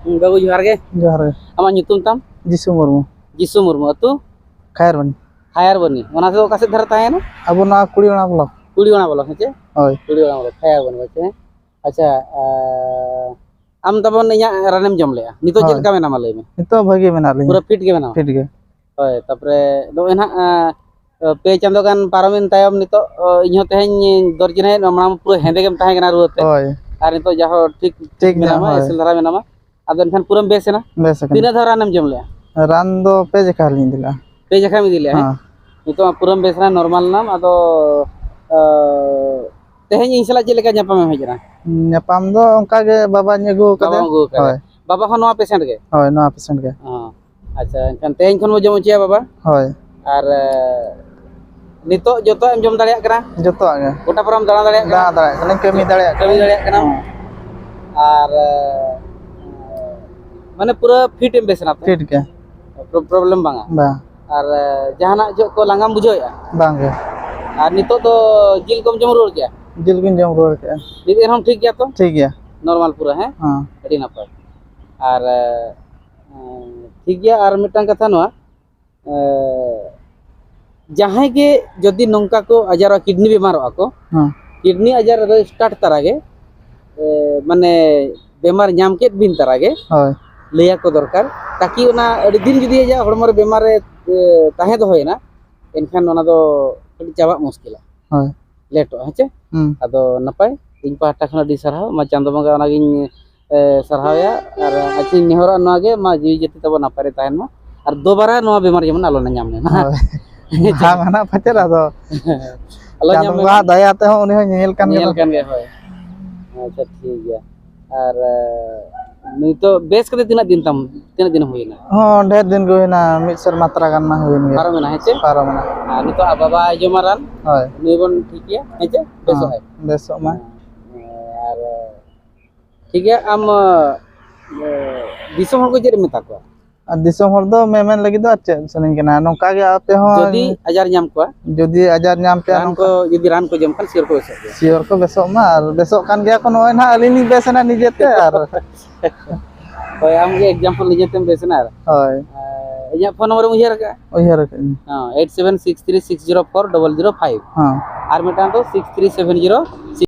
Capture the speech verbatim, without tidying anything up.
ᱦᱩᱸ, ᱵᱟᱹᱵᱩ, ᱡᱚᱦᱟᱨ ᱜᱮ᱾ ᱡᱚᱦᱟᱨ ᱜᱮ᱾ ᱟᱢᱟᱜ ᱧᱩᱛᱩᱢ ᱛᱟᱢ? ᱡᱤᱥᱩ ᱢᱩᱨᱢᱩ᱾ ᱡᱤᱥᱩ ᱢᱩᱨᱢᱩ, ᱟᱹᱛᱩ? ᱠᱷᱟᱭᱟᱨᱵᱚᱱᱤ᱾ ᱠᱷᱟᱭᱟᱨᱵᱚᱱᱤ᱾ ᱚᱱᱟ ᱫᱚ ᱚᱠᱟ ᱥᱮᱫ ᱫᱷᱟᱨᱮ ᱛᱟᱦᱮᱸᱭᱮᱱᱟ? ᱟᱵᱚ ᱱᱚᱣᱟ ᱠᱩᱲᱤ ᱚᱱᱟ ᱵᱞᱚᱠ᱾ ᱠᱩᱲᱤ ᱚᱱᱟ ᱵᱞᱚᱠ, ᱦᱮᱸ ᱪᱮ? ᱦᱳᱭ᱾ ᱠᱩᱲᱤ ᱚᱱᱟ ᱵᱞᱚᱠ, ᱠᱷᱟᱭᱟᱨᱵᱚᱱᱤ, ᱦᱮᱸ ᱪᱮ? ᱟᱪᱪᱷᱟ, ᱟᱸ, ᱟᱢ ᱛᱟᱵᱚᱱ ᱤᱧᱟᱹᱜ ᱨᱟᱱᱮᱢ ᱡᱚᱢ ᱞᱮᱜᱼᱟ, ᱱᱤᱛᱚᱜ ᱪᱮᱫ ᱦᱳᱭ᱾ ᱞᱮᱠᱟ ᱢᱮᱱᱟᱢᱟ ᱞᱟᱹᱭ ᱢᱮ? ᱱᱤᱛᱚᱜ ᱵᱷᱟᱹᱜᱤ ᱢᱮᱱᱟᱜ ᱞᱤᱧᱟ᱾ ᱯᱩᱨᱟᱹ ᱯᱷᱤᱴ ᱜᱮ ᱢᱮᱱᱟᱢᱟ? ᱯᱷᱤᱴ ᱜᱮ᱾ ᱦᱳᱭ, ᱛᱟᱯᱚᱨᱮ ᱱᱚᱜᱼᱚᱭ ᱱᱟᱦᱟᱜ, ᱟᱸ, ᱯᱮ ᱪᱟᱸᱫᱳ ᱜᱟᱱ ᱯᱟᱨᱚᱢᱮᱱ ᱛᱟᱭᱚᱢ ᱱᱤᱛᱚᱜ, ᱚ, ᱤᱧᱦᱚᱸ ᱛᱮᱦᱮᱧ ᱫᱚᱨᱡᱤᱱᱟᱹᱭᱮᱫ ᱢᱮᱭᱟ, ᱢᱟᱲᱟᱝ ᱯᱩᱨᱟᱹ ᱦᱮᱸᱫᱮ ᱜᱮᱢ ᱛᱟᱦᱮᱸ ᱠᱟᱱᱟ ᱨᱩᱣᱟᱹ ᱛᱮ᱾ ᱦᱳᱭ᱾ ᱟᱨ ᱱᱤᱛᱚᱜ ᱡᱟᱦᱳ ᱴᱷᱤᱠ, ᱴᱷᱤᱠ ᱴᱷᱤᱠ ᱢᱮᱱᱟᱢᱟ, ᱢᱮᱱᱟᱢᱟ, ᱦᱳᱭ᱾ ᱮᱥᱮᱞ ᱫᱷᱟᱨᱟ ᱢᱮᱱᱟᱢᱟ᱾ ᱟᱫᱚ ᱮᱱᱠᱷᱟᱱ ᱯᱩᱨᱟᱹᱢ ᱵᱮᱥ ᱮᱱᱟ? ᱵᱮᱥ ᱟᱠᱟᱱᱟ᱾ ᱛᱤᱱᱟᱹᱜ ᱫᱷᱟᱣ ᱨᱟᱱᱮᱢ ᱡᱚᱢ ᱞᱮᱜᱼᱟ? ᱨᱟᱱ ᱫᱚ ᱯᱮ ᱡᱮᱠᱷᱟ ᱞᱤᱧ ᱤᱫᱤ ᱞᱮᱜᱼᱟ᱾ ᱯᱮ ᱡᱮᱠᱷᱟᱢ ᱤᱫᱤ ᱞᱮᱜᱼᱟ, ᱦᱮᱸ? ᱦᱮᱸ᱾ ᱱᱤᱛᱚᱜ ᱢᱟ ᱯᱩᱨᱟᱹᱢ ᱵᱮᱥ ᱮᱱᱟ, ᱱᱚᱨᱢᱟᱞ ᱮᱱᱟᱢ᱾ ᱟᱫᱚ, ᱟᱸ, ᱛᱮᱦᱮᱧ ᱤᱧ ᱥᱟᱞᱟᱜ ᱪᱮᱫ ᱞᱮᱠᱟ ᱧᱟᱯᱟᱢᱮᱢ ᱦᱮᱡ ᱮᱱᱟ? ᱧᱟᱯᱟᱢ ᱫᱚ ᱚᱱᱠᱟ ᱜᱮ, ᱵᱟᱵᱟᱧ ᱟᱹᱜᱩ ᱟᱠᱟᱫᱮᱭᱟ᱾ ᱵᱟᱵᱟᱢ ᱟᱹᱜᱩ ᱟᱠᱟᱫᱮᱭᱟ? ᱦᱳᱭ᱾ ᱵᱟᱵᱟ ᱦᱚᱸ ᱱᱚᱣᱟ ᱯᱮᱥᱮᱱᱴ ᱜᱮ? ᱦᱳᱭ, ᱱᱚᱣᱟ ᱯᱮᱥᱮᱱᱴ ᱜᱮ᱾ ᱦᱚᱸ᱾ ᱟᱪᱪᱷᱟ, ᱮᱱᱠᱷᱟᱱ ᱛᱮᱦᱮᱧ ᱠᱷᱚᱱ ᱵᱚ ᱡᱚᱢ ᱦᱚᱪᱚᱭᱟ ᱵᱟᱵᱟ? ᱦᱳᱭ᱾ ᱟᱨ, ᱮ, ᱱᱤᱛᱚᱜ ᱡᱚᱛᱚᱣᱟᱜ ᱮᱢ ᱡᱚᱢ ᱫᱟᱲᱮᱭᱟᱜ ᱠᱟᱱᱟ? ᱡᱚᱛᱚᱣᱟᱜ ᱜᱮ᱾ ᱜᱚᱴᱟ ᱯᱟᱨᱟᱢ ᱫᱟᱬᱟ ᱫᱟᱲᱮᱭᱟᱜ ᱠᱟᱱᱟ? ᱫᱟᱬᱟ ᱫᱟᱲᱮᱭᱟᱜ ᱠᱟᱹᱱᱟᱹᱧ, ᱠᱟᱹᱢᱤ ᱫᱟᱲᱮᱭᱟᱜ ᱠᱟᱹᱢᱤ ᱠᱟᱹᱱᱟᱹᱧ᱾ ᱫᱟᱲᱮᱭᱟᱜ ᱠᱟᱱᱟᱢ? ᱦᱮᱸ᱾ ᱟᱨ, ᱮ, ᱢᱟᱱᱮ ᱯᱩᱨᱟᱹ ᱯᱷᱤᱴ ᱮᱢ ᱵᱮᱥ ᱮᱱᱟ ᱛᱚ? ᱯᱷᱤᱴ ᱜᱮ᱾ ᱯᱨᱚ-, ᱯᱨᱚᱵᱞᱮᱢ ᱵᱟᱝᱟ? ᱵᱟᱝ᱾ ᱟᱨ, ᱮ, ᱡᱟᱦᱟᱱᱟᱜ ᱡᱚᱜ ᱠᱚ ᱞᱟᱸᱜᱟᱢ ᱵᱩᱡᱷᱟᱹᱣᱮᱫᱼᱟ? ᱵᱟᱝ ᱜᱮ᱾ ᱟᱨ ᱱᱤᱛᱚᱜ ᱫᱚ ᱡᱤᱞ ᱠᱚᱢ ᱡᱚᱢ ᱨᱩᱣᱟᱹᱲ ᱠᱮᱜᱼᱟ? ᱡᱤᱞ ᱠᱚᱧ ᱡᱚᱢ ᱨᱩᱣᱟᱹᱲ ᱠᱮᱜᱼᱟ᱾ ᱱᱤᱛ ᱮᱱᱦᱚᱸ ᱴᱷᱤᱠ ᱜᱮᱭᱟ ᱛᱚ? ᱴᱷᱤᱠ ᱜᱮᱭᱟ᱾ ᱱᱚᱨᱢᱟᱞ ᱯᱩᱨᱟᱹ, ᱦᱮᱸ? ᱦᱮᱸ᱾ ᱟᱹᱰᱤ ᱱᱟᱯᱟᱭ᱾ ᱟᱨ, ᱮ, ᱦᱮᱸ, ᱴᱷᱤᱠ ᱜᱮᱭᱟ᱾ ᱟᱨ ᱢᱤᱫᱴᱟᱝ ᱠᱟᱛᱷᱟ ᱱᱚᱣᱟ, ᱮ, ᱡᱟᱦᱟᱸᱭ ᱜᱮ ᱡᱩᱫᱤ ᱱᱚᱝᱠᱟ ᱠᱚ ᱟᱡᱟᱨᱚᱜᱼᱟ, ᱠᱤᱰᱱᱤ ᱵᱮᱢᱟᱨᱚᱜᱼᱟ ᱠᱚ, ᱦᱮᱸ᱾ ᱠᱤᱰᱱᱤ ᱟᱡᱟᱨ ᱨᱮᱫᱚ ᱥᱴᱟᱨᱴ ᱛᱟᱨᱟ ᱜᱮ, ᱮ, ᱢᱟᱱᱮ ᱵᱮᱢᱟᱨ ᱧᱟᱢ ᱠᱮᱫ ᱵᱤᱱ ᱛᱟᱨᱟ ᱜᱮ, ᱦᱳᱭ᱾ ᱞᱟᱹᱭ ᱟᱠᱚ ᱫᱚᱨᱠᱟᱨ, ᱛᱟᱠᱤ ᱚᱱᱟ ᱟᱹᱰᱤ ᱫᱤᱱ ᱡᱩᱫᱤ ᱟᱡᱟᱜ ᱦᱚᱲᱢᱚ ᱨᱮ ᱵᱮᱢᱟᱨ ᱨᱮ, ᱮ, ᱛᱟᱦᱮᱸ ᱫᱚᱦᱚᱭᱮᱱᱟ, ᱮᱱᱠᱷᱟᱱ ᱚᱱᱟ ᱫᱚ ᱠᱟᱹᱴᱤᱡ ᱪᱟᱵᱟᱜ ᱢᱩᱥᱠᱤᱞᱟ᱾ ᱦᱳᱭ᱾ ᱞᱮᱴᱚᱜᱼᱟ, ᱦᱮᱸ ᱪᱮ? ᱦᱩᱸ᱾ ᱟᱫᱚ ᱱᱟᱯᱟᱭ, ᱤᱧ ᱯᱟᱦᱴᱟ ᱠᱷᱚᱱ ᱟᱹᱰᱤ ᱥᱟᱨᱦᱟᱣ, ᱢᱟ ᱪᱟᱸᱫᱚ ᱵᱚᱸᱜᱟ ᱚᱱᱟᱜᱤᱧ, ᱮ, ᱥᱟᱨᱦᱟᱣᱮᱭᱟ, ᱟᱨ ᱟᱪᱪᱷᱟᱧ ᱱᱮᱦᱚᱨᱟ ᱱᱚᱣᱟ ᱜᱮ, ᱢᱟ ᱡᱤᱣᱤ ᱡᱟᱹᱛᱤ ᱛᱟᱵᱚ ᱱᱟᱯᱟᱭ ᱨᱮ ᱛᱟᱦᱮᱱ ᱢᱟ, ᱟᱨ ᱫᱚᱵᱟᱨᱟ ᱱᱚᱣᱟ ᱵᱤᱢᱟᱨ ᱡᱮᱢᱚᱱ ᱟᱞᱚ ᱧᱟᱢ ᱞᱮ ᱢᱟ᱾ ᱦᱳᱭ᱾ ᱵᱟᱝ ᱦᱟᱱᱟ ᱯᱟᱪᱮᱫ ᱟᱫᱚ ᱟᱞᱚ ᱧᱟᱢ ᱪᱟᱸᱫᱚ ᱞᱮ ᱵᱚᱸᱜᱟ ᱢᱟ᱾ ᱫᱟᱭᱟ ᱛᱮᱦᱚᱸ ᱩᱱᱤ ᱦᱚᱸ ᱧᱮᱧᱮᱞ ᱠᱟᱱ ᱜᱮ ᱧᱮᱧᱮᱞ ᱫᱚ᱾ ᱠᱟᱱ ᱜᱮᱭᱟ, ᱦᱳᱭ᱾ ᱟᱪᱪᱷᱟ, ᱴᱷᱤᱠ ᱜᱮᱭᱟ᱾ ᱟᱨ, ᱮ, ᱱᱤᱛᱚᱜ ᱵᱮᱥ ᱠᱟᱛᱮ ᱛᱤᱱᱟᱹᱜ ᱫᱤᱱ ᱛᱟᱢ, ᱛᱤᱱᱟᱹᱜ ᱫᱤᱱ ᱦᱩᱭᱱᱟ? ᱦᱚᱸ, ᱰᱷᱮᱨ ᱫᱤᱱ ᱜᱮ ᱦᱩᱭᱱᱟ, ᱢᱤᱫ ᱥᱮᱨᱢᱟ ᱛᱟᱨᱟ ᱜᱟᱱ ᱢᱟ ᱦᱩᱭᱮᱱ ᱜᱮᱭᱟ᱾ ᱯᱟᱨᱚᱢᱮᱱᱟ, ᱦᱮᱸ ᱪᱮ? ᱯᱟᱨᱚᱢᱮᱱᱟ᱾ ᱟᱨ ᱱᱤᱛᱚᱜ ᱟᱡ ᱵᱟᱵᱟᱭ ᱡᱚᱢᱟ ᱨᱟᱱ? ᱦᱳᱭ᱾ ᱱᱩᱭ ᱵᱚᱱ ᱴᱷᱤᱠ ᱜᱮᱭᱟ, ᱦᱮᱸ ᱪᱮ? ᱦᱚᱸ, ᱵᱮᱥᱚᱜᱼᱟᱭ᱾ ᱵᱮᱥᱚᱜ ᱢᱟ᱾ ᱦᱮᱸ, ᱟᱨ ᱴᱷᱤᱠ ᱜᱮᱭᱟ, ᱟᱢ, ᱮ, ᱫᱤᱥᱚᱢ ᱦᱚᱲ ᱠᱚ ᱪᱮᱫ ᱮᱢ ᱢᱮᱛᱟ ᱠᱚᱣᱟ? ᱟᱨ ᱫᱤᱥᱚᱢ ᱦᱚᱲ ᱫᱚ ᱢᱮᱢᱮᱱ ᱞᱟᱹᱜᱤᱫ ᱫᱚ ᱟᱨ ᱪᱮᱫ ᱥᱟᱱᱟᱧ ᱠᱟᱱᱟ, ᱱᱚᱝᱠᱟ ᱜᱮ ᱟᱯᱮ ᱦᱚᱸ ᱡᱩᱫᱤ ᱟᱡᱟᱨ ᱧᱟᱢ ᱠᱚᱣᱟ, ᱡᱩᱫᱤ ᱟᱡᱟᱨ ᱧᱟᱢ ᱯᱮᱭᱟ ᱨᱟᱱ ᱱᱚᱝᱠᱟ, ᱠᱚ, ᱡᱩᱫᱤ ᱨᱟᱱ ᱠᱚ ᱡᱚᱢ ᱠᱷᱟᱱ, ᱥᱤᱭᱳᱨ ᱠᱚ ᱵᱮᱥᱚᱜ ᱜᱮᱭᱟ᱾ ᱥᱤᱭᱳᱨ ᱠᱚ ᱵᱮᱥᱚᱜ ᱢᱟ, ᱟᱨ ᱵᱮᱥᱚᱜ ᱠᱟᱱ ᱜᱮᱭᱟ ᱠᱚ ᱱᱚᱜᱼᱚᱭ ᱱᱟᱦᱟᱜ ᱟᱹᱞᱤᱧ ᱞᱤᱧ ᱵᱮᱥ ᱮᱱᱟ ᱱᱤᱡᱮᱛᱮ, ᱟᱨ ᱦᱳᱭ, ᱟᱢ ᱜᱮ example ᱱᱤᱡᱮ ᱛᱮᱢ ᱵᱮᱥ ᱮᱱᱟ ᱟᱨ᱾ ᱦᱳᱭ᱾ ᱟᱨ ᱤᱧᱟᱹᱜ phone number ᱮᱢ ᱩᱭᱦᱟᱹᱨ ᱟᱠᱟᱫᱼᱟ? ᱩᱭᱦᱟᱹᱨ ᱟᱠᱟᱫ ᱟᱹᱧ᱾ ᱦᱮᱸ, eight seven six three six zero four double zero five᱾ ᱦᱮᱸ᱾ ᱟᱨ ᱢᱤᱫᱴᱟᱝ ᱫᱚ six three seven zero six